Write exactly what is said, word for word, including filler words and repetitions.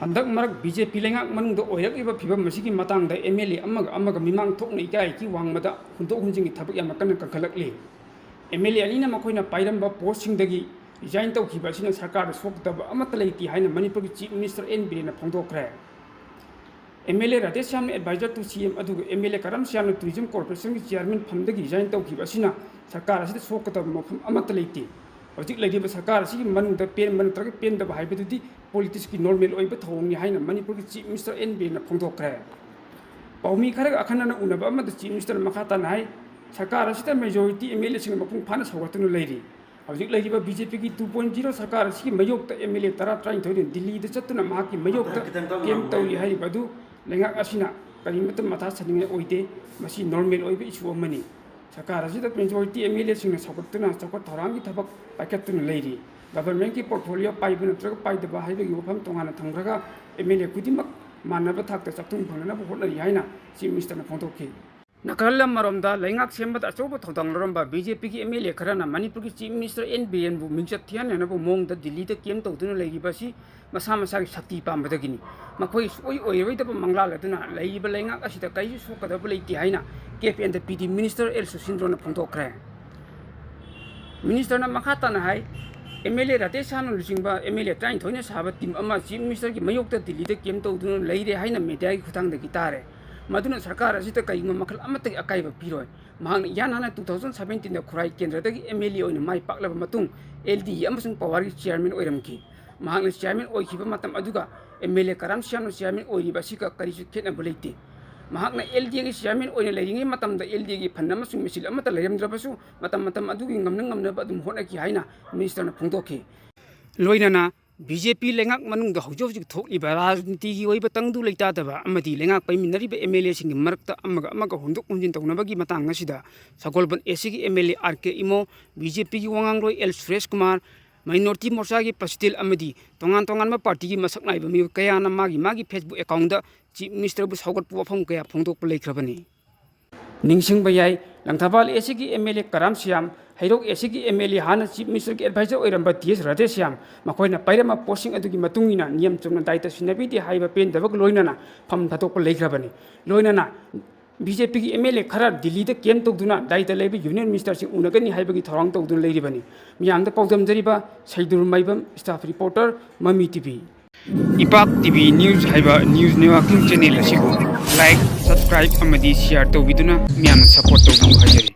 ꯍꯟꯗꯛ ꯃꯔꯛ B J ꯄꯤ ꯂꯩꯉꯥꯛ ꯃꯅꯨꯡꯗ ꯑꯣꯏꯔꯛꯂꯤꯕ ꯐꯤꯕꯝ ꯑꯁꯤꯒꯤ ꯃꯇꯥꯡꯗ ꯑꯦꯝ ꯑꯦꯜ ꯑꯦ ꯑꯃꯒ ꯑꯃꯒ ꯃꯤꯃꯥꯡ ꯊꯣꯛꯅ ꯏꯀꯥꯏ ꯏꯀꯤ ꯋꯥꯡꯃꯗ ꯍꯨꯟꯗꯣꯛ ꯍꯨꯟꯖꯤꯟꯒꯤ ꯊꯕꯛ ꯌꯥꯝꯅ ꯀꯟꯅ ꯀꯟꯈꯠꯂꯛꯂꯤ꯫ ꯑꯦꯝ ꯑꯦꯜ ꯑꯦ ꯑꯅꯤꯅ ꯃꯈꯣꯏꯅ ꯄꯥꯏꯔꯝꯕ ꯄꯣꯁꯁꯤꯡꯗꯒꯤ ꯔꯤꯖꯥꯏꯟ ꯇꯧꯈꯤꯕ ꯑꯁꯤꯅ ꯁꯔꯀꯥꯔꯗ ꯁꯣꯛꯀꯗꯕ ꯑꯃꯠꯇ ꯂꯩꯇꯦ ꯍꯥꯏꯅ ꯃꯅꯤꯄꯨꯔꯒꯤ ꯆꯤꯐ ꯃꯤꯅꯤꯁꯇꯔ ꯑꯦꯟ ꯕꯤꯔꯦꯟꯅ ꯐꯣꯡꯗꯣꯛꯈ꯭ꯔꯦ꯫ ꯑꯦꯝ ꯑꯦꯜ ꯑꯦ ꯔꯥꯙꯦꯁ꯭ꯌꯥꯝꯅ ꯑꯦꯗꯚꯥꯏꯖꯔ ꯇꯨ ꯁꯤ ꯑꯦꯝ ꯑꯗꯨꯒ ꯑꯦꯝ ꯑꯦꯜ ꯑꯦ ꯀꯔꯝ ꯁ꯭ꯌꯥꯝꯅ ꯇꯨꯔꯤꯖꯝ ꯀꯣꯔꯄꯣꯔꯦꯁꯟꯒꯤ ꯆꯤꯌꯥꯔꯃꯦꯟ ꯐꯝꯗꯒꯤ ꯔꯤꯖꯥꯏꯟ ꯇꯧꯈꯤꯕ ꯑꯁꯤꯅ ꯁꯔꯀꯥꯔ ꯑꯁꯤꯗ ꯁꯣꯛꯀꯗꯕ ꯃꯐꯝ ꯑꯃꯠꯇ ꯂꯩꯇꯦ꯫ ꯍꯧꯖꯤꯛ ꯂꯩꯔꯤꯕ ꯁꯔꯀꯥꯔ ꯑꯁꯤꯒꯤ ꯃꯅꯨꯡꯗ ꯄꯦꯟꯕ ꯅꯠꯇ꯭ꯔꯒ ꯄꯦꯟꯗꯕ ꯍꯥꯏꯕꯗꯨꯗꯤ ꯄꯣꯂꯤꯇꯤꯛꯁꯀꯤ ꯅꯣꯔꯃꯦꯜ ꯑꯣꯏꯕ ꯊꯧꯑꯣꯡꯅꯤ ꯍꯥꯏꯅ ꯃꯅꯤꯄꯨꯔꯒꯤ ꯆꯤꯐ ꯃꯤꯅꯤꯁꯇꯔ ꯑꯦꯟ ꯕꯤꯔꯦꯟꯅ ꯐꯣꯡꯗꯣꯛꯈ꯭ꯔꯦ꯫ ꯄꯥꯎꯃꯤ ꯈꯔꯒ ꯑꯈꯟꯅꯅ ꯎꯅꯕ ꯑꯃꯗ ꯆꯤꯐ ꯃꯤꯅꯤꯁꯇꯔꯅ ꯃꯈꯥ ꯇꯥꯅ ꯍꯥꯏ, ꯁꯔꯀꯥꯔ ꯑꯁꯤꯗ ꯃꯦꯖꯣꯔꯤꯇꯤ ꯑꯦꯝ ꯑꯦꯜ ꯑꯦꯁꯤꯡꯅ ꯃꯄꯨꯡ ꯐꯥꯅ ꯁꯧꯒꯠꯇꯨꯅ ꯂꯩꯔꯤ꯫ ꯍꯧꯖꯤꯛ ꯂꯩꯔꯤꯕ ꯕꯤ ꯖꯦ ꯄꯤꯒꯤ ꯇꯨ ꯄꯣꯏꯟꯠ ꯖꯤꯔꯣ ꯁꯔꯀꯥꯔ ꯑꯁꯤꯒꯤ ꯃꯥꯌꯣꯛꯇ ꯑꯦꯝ ꯑꯦꯜ ꯑꯦ ꯇꯔꯥ ꯇꯔꯥꯅꯤꯊꯣꯏꯅ ꯗꯤꯜꯂꯤꯗ ꯆꯠꯇꯨꯅ ꯃꯍꯥꯛꯀꯤ ꯃꯥꯌꯣꯛꯇ ꯈꯤꯇꯪ ꯇꯞꯅ ꯀꯦꯝ ꯉꯥꯡꯉꯨ꯫ ꯇꯧꯔꯤ ꯍꯥꯏꯔꯤꯕ ꯑꯗꯨ ꯂꯩꯉꯥꯛ ꯑꯁꯤꯅ ꯀꯔꯤꯃꯠꯇ ꯃꯊꯥ ꯁꯥꯅꯤꯡꯉꯥꯏ ꯑꯣꯏꯗꯦ꯫ ꯃꯁꯤ ꯅꯣꯔꯃꯦꯜ ꯑꯣꯏꯕ ꯏꯁꯨ ꯑꯃꯅꯤ꯫ ꯁꯔꯀꯥꯔ ꯑꯁꯤꯗ ꯃꯦꯖꯣꯔꯤꯇꯤ ꯑꯦꯝ ꯑꯦꯜ ꯑꯦꯁꯤꯡꯅ ꯁꯧꯒꯠꯇꯨꯅ ꯆꯥꯎꯈꯠ ꯊꯧꯔꯥꯡꯒꯤ ꯊꯕꯛ ꯄꯥꯏꯈꯠꯇꯨꯅ ꯂꯩꯔꯤ꯫ ꯒꯚꯔꯟꯃꯦꯟꯠꯀꯤ ꯄꯣꯔꯠꯐꯣꯂꯤꯑꯣ ꯄꯥꯏꯕ ꯅꯠꯇ꯭ꯔꯒ ꯄꯥꯏꯗꯕ ꯍꯥꯏꯕꯒꯤ ꯋꯥꯐꯝ ꯇꯣꯉꯥꯟꯅ ꯊꯝꯈ꯭ꯔꯒ ꯑꯦꯝ ꯑꯦꯜ ꯑꯦ ꯈꯨꯗꯤꯡꯃꯛ ꯃꯥꯟꯅꯕ ꯊꯥꯛꯇ ꯆꯥꯛꯊꯨꯡ ꯐꯪꯅꯅꯕ ꯍꯣꯠꯅꯔꯤ ꯍꯥꯏꯅ ꯆꯤꯐ ꯃꯤꯅꯤꯁꯇꯔꯅ ꯐꯣꯡꯗꯣꯛꯈꯤ꯫ ꯅꯥꯒꯥꯂꯦꯟ ꯑꯃꯔꯣꯝꯗ ꯂꯩꯉꯥꯛ ꯁꯦꯝꯕꯗ ꯑꯆꯧꯕ ꯊꯧꯗꯥꯡ ꯂꯧꯔꯝꯕ ꯕꯤ ꯖꯦ ꯄꯤꯒꯤ ꯑꯦꯝ ꯑꯦꯜ ꯑꯦ ꯈꯔꯅ ꯃꯅꯤꯄꯨꯔꯒꯤ ꯆꯤꯐ ꯃꯤꯅꯤꯁꯇꯔ ꯑꯦꯟ ꯕꯤꯔꯦꯟꯕꯨ ꯃꯤꯡꯆꯠ ꯊꯤꯍꯟꯅꯅꯕ ꯃꯑꯣꯡꯗ ꯗꯤꯜꯂꯤꯗ ꯀꯦꯝ ꯇꯧꯗꯨꯅ ꯂꯩꯔꯤꯕ ꯑꯁꯤ ꯃꯁꯥ ꯃꯁꯥꯒꯤ ꯁꯛꯇꯤ ꯄꯥꯝꯕꯗꯒꯤꯅꯤ꯫ ꯃꯈꯣꯏ ꯁꯨꯛꯑꯣꯏ ꯑꯣꯏꯔꯣꯏꯗꯕ ꯃꯪꯂꯥꯜ ꯑꯗꯨꯅ ꯂꯩꯔꯤꯕ ꯂꯩꯉꯥꯛ ꯑꯁꯤꯗ ꯀꯔꯤꯁꯨ ꯁꯣꯛꯀꯗꯕ ꯂꯩꯇꯦ ꯍꯥꯏꯅ ꯀꯦ ꯄꯤ ꯑꯦꯟ ꯗ ꯄꯤ ꯗꯤ ꯃꯤꯅꯤꯁꯇꯔ ꯑꯦꯜ ꯁꯨꯁꯤꯟꯗ꯭ꯔꯣꯅ ꯐꯣꯡꯗꯣꯛꯈ꯭ꯔꯦ꯫ ꯃꯤꯅꯤꯁꯇꯔꯅ ꯃꯈꯥ ꯇꯥꯅ ꯍꯥꯏ, ꯑꯦꯝ ꯑꯦꯜ ꯑꯦ ꯔꯥꯙꯦꯁ꯭ꯌꯥꯝꯅ ꯂꯨꯆꯤꯡꯕ ꯑꯦꯝ ꯑꯦꯜ ꯑꯦ ꯇꯔꯥꯅꯤꯊꯣꯏꯅ ꯁꯥꯕ ꯇꯤꯝ ꯑꯃ ꯆꯤꯐ ꯃꯤꯅꯤꯁꯇꯔꯒꯤ ꯃꯥꯌꯣꯛꯇ ꯗꯤꯜꯂꯤꯗ ꯀꯦꯝ ꯇꯧꯗꯨꯅ ꯂꯩꯔꯦ ꯍꯥꯏꯅ ꯃꯦꯗꯤꯌꯥꯒꯤ ꯈꯨꯠꯊꯥꯡꯗꯒꯤ ꯇꯥꯔꯦ꯫ ꯃꯗꯨꯅ ꯁꯔꯀꯥꯔ ꯑꯁꯤꯗ ꯀꯔꯤꯒꯨꯝꯕ ꯃꯈꯜ ꯑꯃꯠꯇꯒꯤ ꯑꯀꯥꯏꯕ ꯄꯤꯔꯣꯏ꯫ ꯃꯍꯥꯛꯅ ꯏꯍꯥꯟ ꯍꯥꯟꯅ ꯇꯨ ꯊꯥꯎꯖꯟ ꯁꯕꯦꯟꯇꯤꯟꯗ ꯈꯨꯔꯥꯏ ꯀꯦꯟꯗ꯭ꯔꯗꯒꯤ ꯑꯦꯝ ꯑꯦꯜ ꯑꯦ ꯑꯣꯏꯅ ꯃꯥꯏ ꯄꯥꯛꯂꯕ ꯃꯇꯨꯡ, ꯑꯦꯜ ꯗꯤ ꯑꯦ ꯑꯃꯁꯨꯡ ꯄꯋꯥꯔꯒꯤ ꯆꯤꯌꯥꯔꯃꯦꯟ ꯑꯣꯏꯔꯝꯈꯤ꯫ ꯃꯍꯥꯛꯅ ꯆꯤꯌꯥꯔꯃꯦꯟ ꯑꯣꯏꯈꯤꯕ ꯃꯇꯝ ꯑꯗꯨꯒ M L A Karam ꯁ꯭ꯌꯥꯝꯅ chairman ꯑꯣꯏꯔꯤꯕ ꯑꯁꯤꯒ ꯀꯔꯤꯁꯨ ꯈꯦꯠꯅꯕ ꯂꯩꯇꯦ꯫ ꯃꯍꯥꯛꯅ ꯑꯦꯜ ꯗꯤ ꯑꯦꯒꯤ ꯆꯤꯌꯥꯔꯃꯦꯟ ꯑꯣꯏꯅ ꯂꯩꯔꯤꯉꯩ ꯃꯇꯝꯗ ꯑꯦꯜ ꯗꯤ ꯑꯦꯒꯤ ꯐꯟ ꯑꯃꯁꯨꯡ ꯃꯤꯁꯤꯜ ꯑꯃꯠꯇ ꯂꯩꯔꯝꯗ꯭ꯔꯕꯁꯨ, ꯃꯇꯝ ꯃꯇꯝ ꯑꯗꯨꯒꯤ ꯉꯝꯅ ꯉꯝꯅꯕ ꯑꯗꯨꯝ ꯍꯣꯠꯅꯈꯤ ꯍꯥꯏꯅ ꯃꯤꯅꯤꯁꯇꯔꯅ ꯐꯣꯡꯗꯣꯛꯈꯤ꯫ ꯂꯣꯏꯅꯅ ꯕꯤ ꯖꯦ ꯄꯤ ꯂꯩꯉꯥꯛ ꯃꯅꯨꯡꯗ ꯍꯧꯖꯤꯛ ꯍꯧꯖꯤꯛ ꯊꯣꯛꯂꯤꯕ ꯔꯥꯖꯅꯤꯇꯤꯒꯤ ꯑꯣꯏꯕ ꯇꯪꯗꯨ ꯂꯩꯇꯥꯗꯕ ꯑꯃꯗꯤ ꯂꯩꯉꯥꯛ ꯄꯥꯏꯃꯤꯟꯅꯔꯤꯕ ꯑꯦꯝ ꯑꯦꯜ ꯑꯦꯁꯤꯡꯒꯤ ꯃꯔꯛꯇ ꯑꯃꯒ ꯑꯃꯒ ꯍꯣꯟꯗꯣꯛ ꯍꯣꯟꯖꯤꯟ ꯇꯧꯅꯕꯒꯤ ꯃꯇꯥꯡ ꯑꯁꯤꯗ ꯁꯒꯣꯜꯕꯟ ꯑꯦ ꯁꯤꯒꯤ M L A R K Imo, B J ꯄꯤꯒꯤ ꯋꯥꯉꯥꯡꯂꯣꯏ ꯑꯦꯜ ꯁꯨꯔꯦꯁ ꯀꯨꯃꯥꯔ, ꯃꯥꯏꯅꯣꯔꯤꯇꯤ ꯃꯣꯔꯆꯥꯒꯤ ꯄ꯭ꯔꯁꯤꯗꯦꯟ ꯑꯃꯗꯤ ꯇꯣꯉꯥꯟ ꯇꯣꯉꯥꯟꯕ ꯄꯥꯔꯇꯤꯒꯤ ꯃꯁꯛ ꯅꯥꯏꯕ ꯃꯤꯑꯣꯏ ꯀꯌꯥꯅ ꯃꯥꯒꯤ ꯃꯥꯒꯤ ꯐꯦꯁꯕꯨꯛ ꯑꯦꯀꯥꯎꯟꯗ ꯆꯤꯐ ꯃꯤꯅꯤꯁꯇꯔꯕꯨ ꯁꯧꯒꯠꯄ ꯋꯥꯐꯝ ꯀꯌꯥ ꯐꯣꯡꯗꯣꯛꯄ ꯂꯩꯈ꯭ꯔꯕꯅꯤ꯫ ꯅꯤꯡꯁꯤꯡꯕ ꯌꯥꯏ, ꯂꯪꯊꯕꯥꯜ ꯑꯦ ꯁꯤꯒꯤ ꯑꯦꯝ ꯑꯦꯜ ꯑꯦ ꯀꯔꯥꯝ ꯁ꯭ꯌꯥꯝ, ꯍꯩꯔꯣꯛ ꯑꯦ ꯁꯤꯒꯤ ꯑꯦꯝ ꯑꯦꯜ ꯑꯦ ꯍꯥꯟꯅ ꯆꯤꯐ ꯃꯤꯅꯤꯁꯇꯔꯒꯤ ꯑꯦꯗꯚꯥꯏꯖꯔ ꯑꯣꯏꯔꯝꯕ ꯇꯤ ꯑꯦꯁ ꯔꯥꯙꯦꯁ꯭ꯌꯥꯝ, ꯃꯈꯣꯏꯅ ꯄꯥꯏꯔꯝꯕ ꯄꯣꯁꯁꯤꯡ ꯑꯗꯨꯒꯤ ꯃꯇꯨꯡ ꯏꯟꯅ ꯅꯤꯌꯝ ꯆꯨꯝꯅ ꯗꯥꯏꯇ ꯁꯤꯟꯅꯕꯤꯗꯦ ꯍꯥꯏꯕ ꯄꯦꯟꯗꯕꯒ ꯂꯣꯏꯅꯅ ꯐꯝ ꯊꯥꯗꯣꯛꯄ ꯂꯩꯈ꯭ꯔꯕꯅꯤ꯫ ꯂꯣꯏꯅꯅ ꯕꯤ ꯖꯦ ꯄꯤꯒꯤ ꯑꯦꯝ ꯑꯦꯜ ꯑꯦ ꯈꯔ ꯗꯤꯜꯂꯤꯗ ꯀꯦꯝ ꯇꯧꯗꯨꯅ ꯗꯥꯏꯇ ꯂꯩꯕ ꯌꯨꯅꯤꯌꯟ ꯃꯤꯅꯤꯁꯇꯔꯁꯤꯡ ꯎꯅꯒꯅꯤ ꯍꯥꯏꯕꯒꯤ ꯊꯧꯔꯥꯡ ꯇꯧꯗꯨꯅ ꯂꯩꯔꯤꯕꯅꯤ꯫ ꯃꯤꯌꯥꯝꯗ ꯄꯥꯎꯗꯝꯖꯔꯤꯕ ꯁꯩꯗꯨꯔ ꯃꯥꯏꯕꯝ, ꯁ꯭ꯇꯥꯐ ꯔꯤꯄꯣꯔꯇꯔ, ꯃꯃꯤ ꯇꯤ ꯚꯤ꯫ ꯏꯄꯥꯛ ꯇꯤ ꯚꯤ ꯅ꯭ꯌꯨꯁ ꯍꯥꯏꯕ ꯅ꯭ꯌꯨꯁ ꯅꯦꯠꯋꯥꯔꯀꯤꯡ ꯆꯦꯅꯦꯜ ꯑꯁꯤꯕꯨ ꯂꯥꯏꯛ, ꯁꯕꯁꯀ꯭ꯔꯥꯏꯕ ꯑꯃꯗꯤ ꯁꯤꯌꯥꯔ ꯇꯧꯕꯤꯗꯨꯅ ꯃꯤꯌꯥꯝꯅ ꯁꯄꯣꯔꯠ ꯇꯧꯕꯤꯌꯨ ꯍꯥꯏꯖꯔꯤ꯫